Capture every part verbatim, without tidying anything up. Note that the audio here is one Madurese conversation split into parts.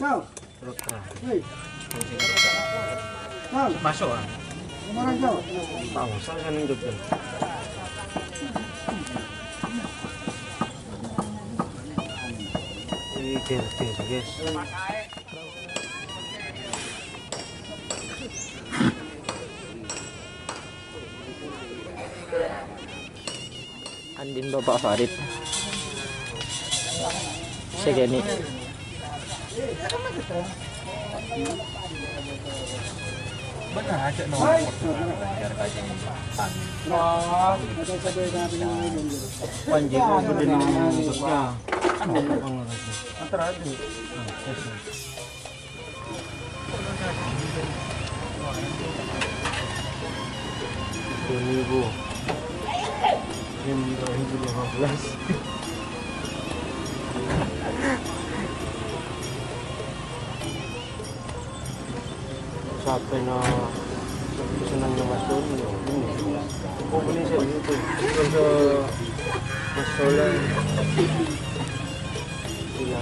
Kau. Hei. Kau. Masuk, ah. Kemarin kau. Tahu, saya seneng juga. Ini guys, guys, guys. Andin Bapak Farid. Segini. Bener aja nomor. Panji, gede nomornya. Antara aja. Dua ribu. Ini dua ribu lima belas. Sampai no senang no Mas Doni, ini. Oh, ini saya itu. Terus, eh, Mas Solan. Iya.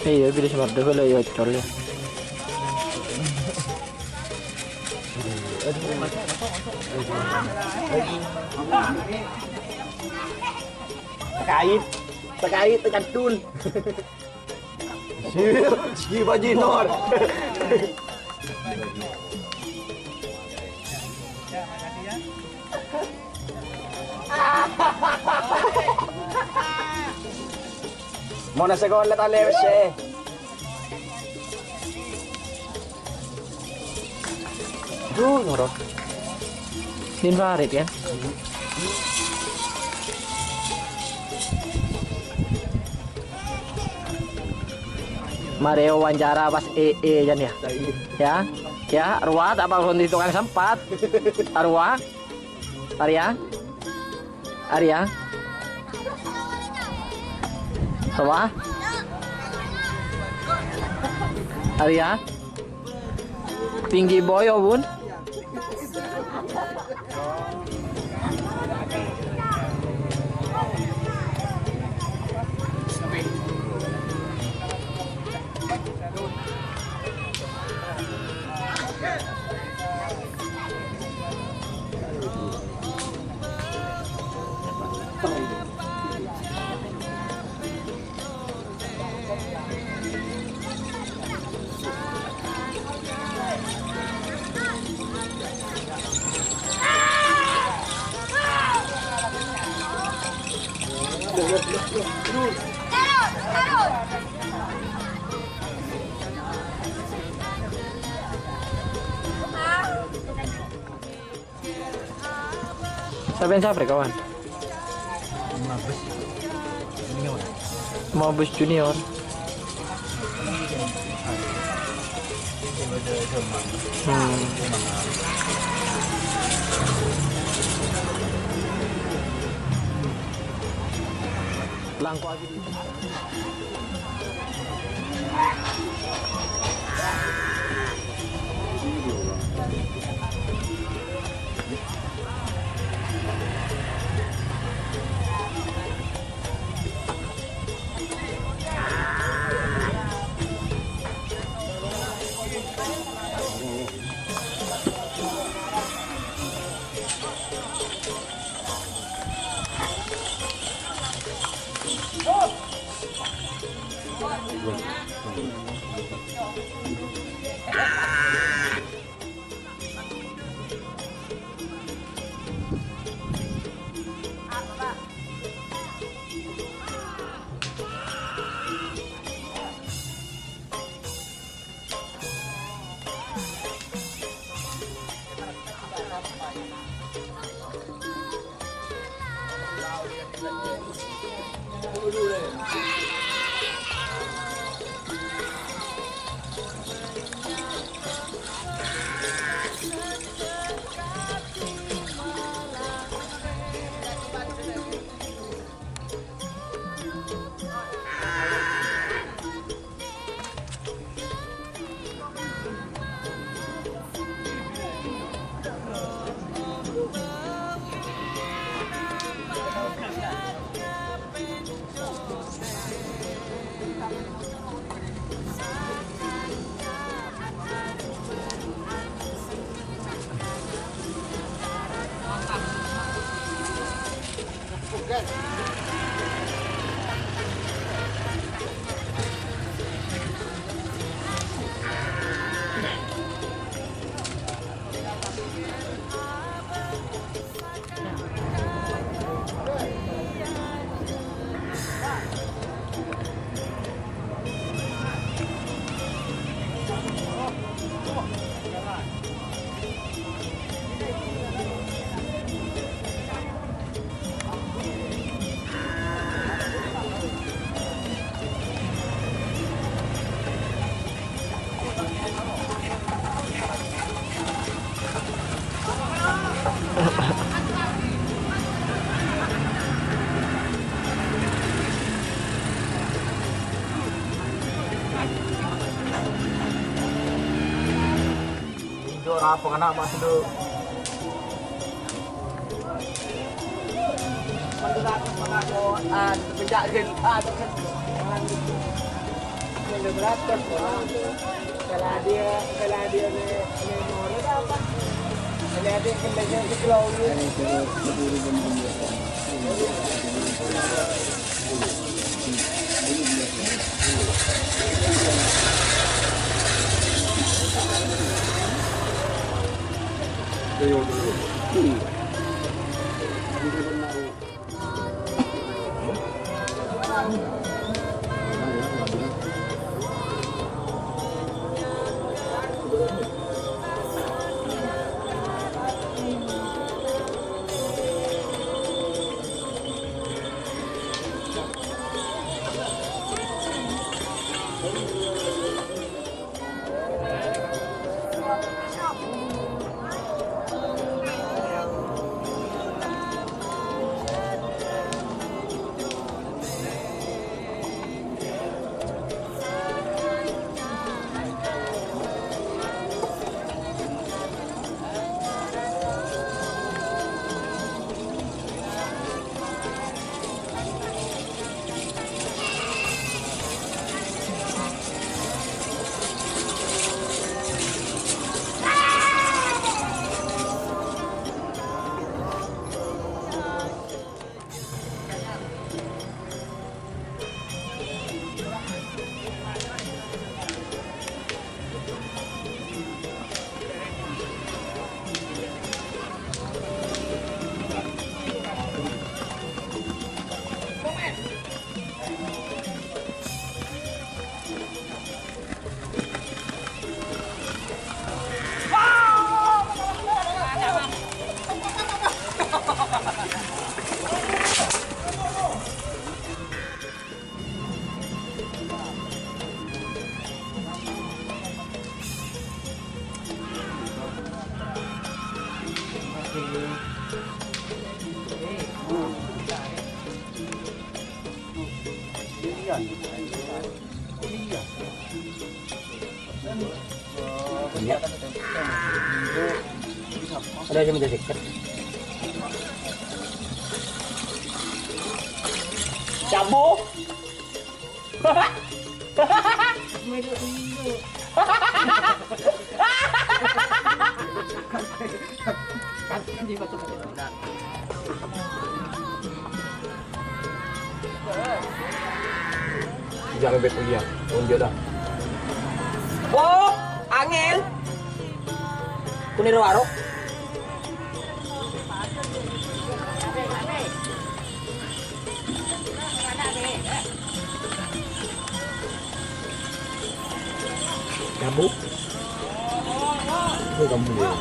Iyâ, bilâ sè mardhâ la èocol, yâ. Terkait, terkait, terkait. Sip, sip, Pak Jinor. Mona sekolah tale wes, eh. Duh, nyoro. Din Farid, kan? Mare wawancara pas E E, Jan, ya? Ya? Ya, Arwa tak apa, di tukang sempat. Arwa? Arya? Arya? Sapa? Arya? Tinggi boyo, Bun. Sampèyan sapa, kawan? Mabes Junior. Mabes Junior. Hmm. Injo' rapo kana' ma' sendo. Iyâ. Ada aja minta tiket. Cabut. Jhâ' mèmpè kuliah, tonjhuk dah. Oh, angèn. Kunèro waro. Kamu? Itu kamu ya.